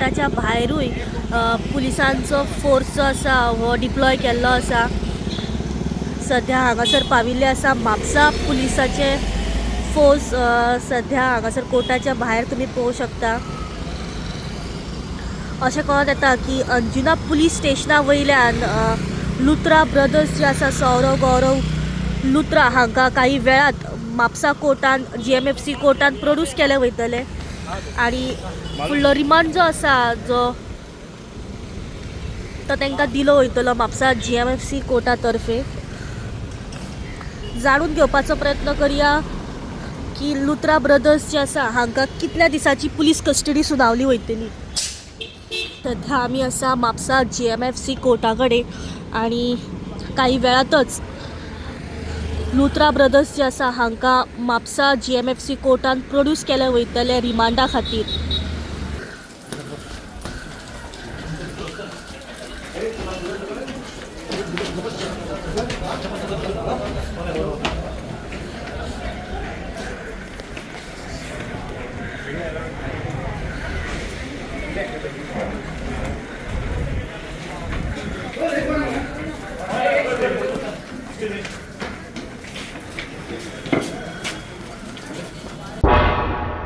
कोर्टाच्या भायरूय पुलिसांचो फोर्स जो आसा हो डिप्लॉय केल्लो आसा. सध्या हांगासर पाविल्ले आसा म्हापसा पुलिसाचे फोर्स. सध्या हांगासर कोर्टाच्या भायर तुमी पळोवंक शकता. अशें कळोन येता की अंजुना पुलीस स्टेशना वयल्यान लुथरा ब्रदर्स जे आसा सौरव गौरव लुथरा हांकां काही वेळात म्हापसा कोर्टान GMFC कोर्टान प्रोड्यूस केले वयतले आनी फुडलो रिमांड जो आसा जो तो तांकां दिलो वयतलो म्हापसा GMFC कोर्टा तर्फे. जाणून घेवपाचो प्रयत्न करया की लुथरा ब्रदर्स जे आसा हांकां कितल्या दिसांची पुलीस कस्टडी सुनावली वयतली. सध्या आमी आसा म्हापसा GMFC कोर्टा कडेन आनी काही वेळातच लुथरा ब्रदर्स जे आसा हांकां म्हापसा GMFC कोर्टान प्रोड्यूस केले वयतले रिमांडा खातीर.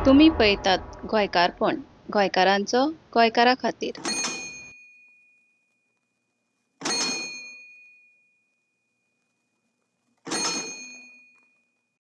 तुमी पळयतात गोंयकारपण, गोंयकारांचो गोंयकारा खातीर.